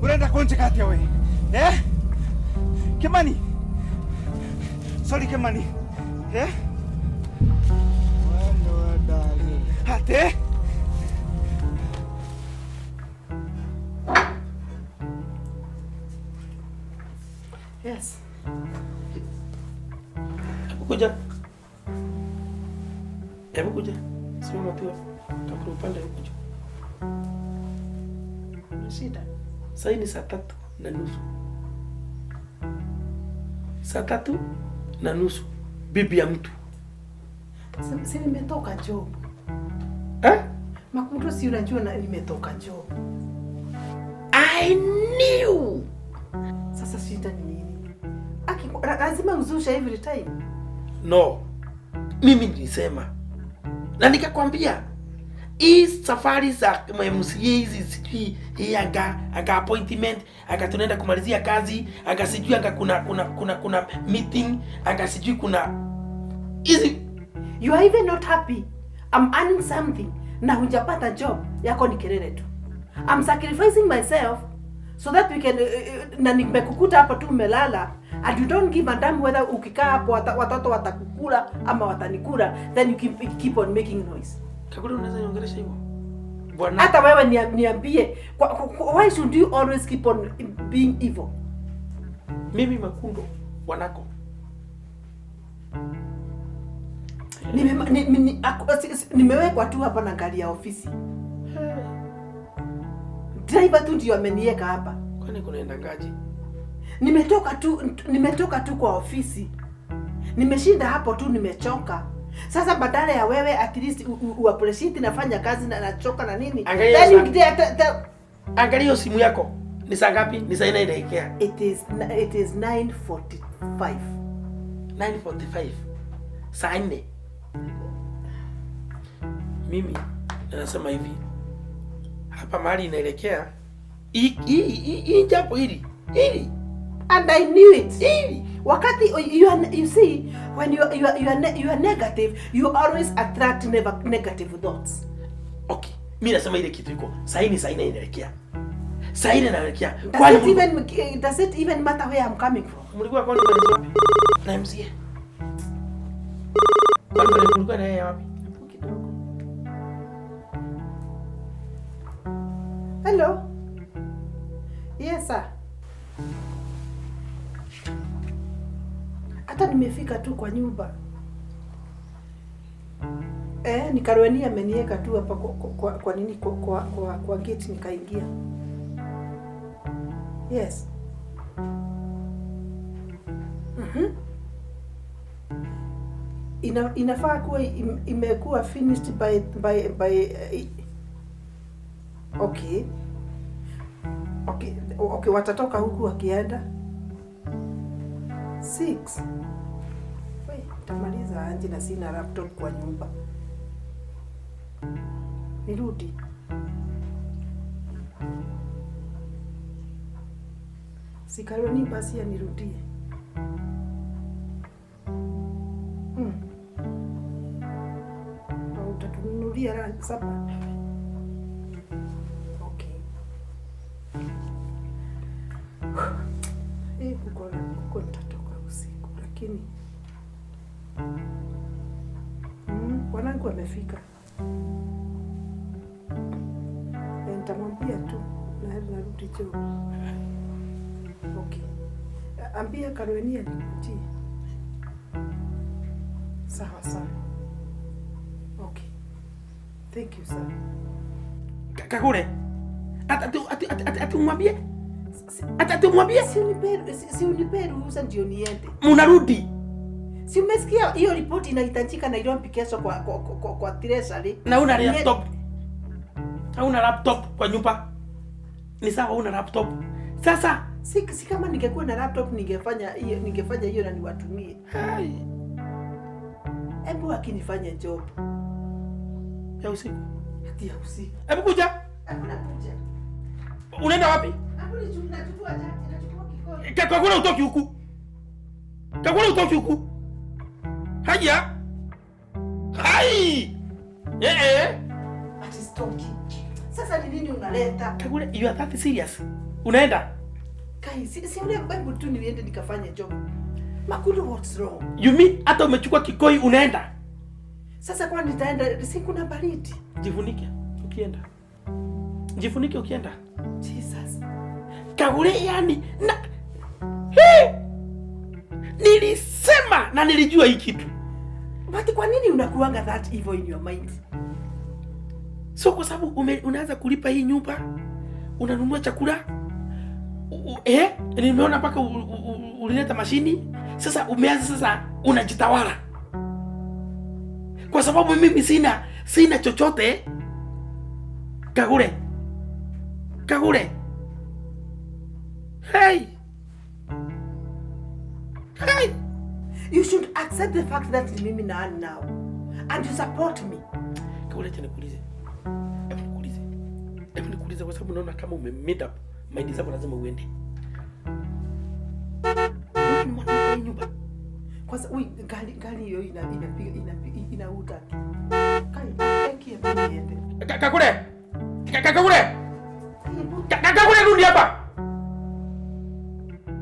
Urenda kunjika atia we? Eh? Kimani. Sorry Kimani. Eh? Ate? Yes. Hebu kuja. Hebu kuja. Simama tu hapo. Kabla upande huku juu. Kuna shida. Sasa ni 3:30. 3:30. Bibi ya mtu. Si nimetoka job. Eh? Makundo, si unajua na nimetoka job. I knew. Sasa shida ni nini? Aki, lazima uzushe every time. No. Mimi nilisema. Na nikakwambia hii safari za MCA hizi sijui hii anga appointment, anga tunaenda kumalizia kazi, anga sijui anga kuna meeting, anga sijui kuna hizi. You are even not happy. I'm earning something na hujapata job yako ni kelele tu. I'm sacrificing myself so that we can na nimekukuta hapo tu umelala and you don't give a damn whether ukikaa hapo watoto watakukula ama watanikula, then you keep on making noise. Kakule, unaweza niongelesha hivyo? Bwana. Hata wewe niambie, why should you always keep on being evil? Mimi Makundo bwanako. Nimewekwa tu hapa na gari ya ofisi. Driver tu ndio ameniweka hapa. Kwani kunaenda ngaji? Nimetoka tu kwa ofisi. Nimeshinda hapo tu, nimechoka. Sasa badala ya wewe at least u appreciate nafanya kazi na nachoka na nini. Angalia Then you sana. get the Angalia hiyo simu yako. Ni saa ngapi? Ni saa 4 inaelekea. It is 9:45. 9:45. Saa 4. Mimi nasema hivi. Hapa mahali inaelekea hii jambo hili. Hili. And I knew it. Hili. Wakati you are, you see, when you are negative, you always attract never negative thoughts. Okay. Mimi nasema ile kitu iko. Saa hii ni saa 4 inaelekea. Saa 4 inaelekea. Does Kwani it even matter where I'm coming from? mlikuwa kwani wapi? Na MCA. Kwani mlikuwa na yeye wapi? Hapo kidogo. Hello. Yes sir. Hata nimefika tu kwa nyumba. Nikaruenia ameniweka tu hapa kwa nini kwa gate nikaingia. Yes. Inafaa kuwa imekuwa finished by okay. Okay, okay, watatoka huku wakienda 6. We, nitamaliza aje na sina laptop kwa nyumba. Nirudi. Sikaroni basi anirudie. Au utatununulia sapa? Okay. Huko nitatoka usiku lakini wanangu wamefika. Nitamwambia tu na narudi job. Okay. Ambia Karuenia nikujie. Sawa sawa. Okay. Thank you sir. Kakule. Ati umwambie? Ati umwambie? Si unipe ruhusa ndio niende. Mnarudi. Si umesikia hiyo ripoti inahitajika Nairobi kesho kwa treasury. Na una laptop. Hauna laptop kwa nyumba. Ni sawa una laptop. Sasa si kama ningekuwa na laptop ningefanya hiyo na niwatumie. Hai. Hebu akinifanya job ya usiku. Hati ya usiku. Hebu kuja. Hebu nakuja. Unaenda wapi? Hebu nachukua chati, nachukua kikombe. Kakule utoki huku. Kakule utoki huku. Haya. Hai. Ati sitoki. Sasa ni nini unaleta? Kakule, you are that serious? Unaenda? Kai, si ule hebu tu niende nikafanye job. Makulu, what's wrong? You mean hata umechukua kikoi unaenda? Sasa kwa nitaenda si kuna baridi. Jifunike ukienda. Jifunike ukienda. Jesus. Kagure yani na He! Nilisema na nilijua hii kitu. But kwa nini unakuanga that evil in your mind? So kwa sababu unaanza kulipa hii nyumba, unanunua chakula, nimeona mpaka ulileta mashini. Sasa umeanza sasa unajitawala. Kwa sababu mimi sina chochote. Kagure. Kagure. Hey. Hey. You should accept the fact that ni mimi na earn now and you support me. Kagure, acha nikuulize. Hebu nikuulize. Hebu nikuulize kwa sababu naona kama ume made up mind zako lazima uende. Wewe ni mwanamke wa hii nyumba. Kwanza ui gari hiyo ina inapiga inapiga inauta tu. Kai, eki hebu niende. Kagure. Kagure. Kagure, rudi hapa.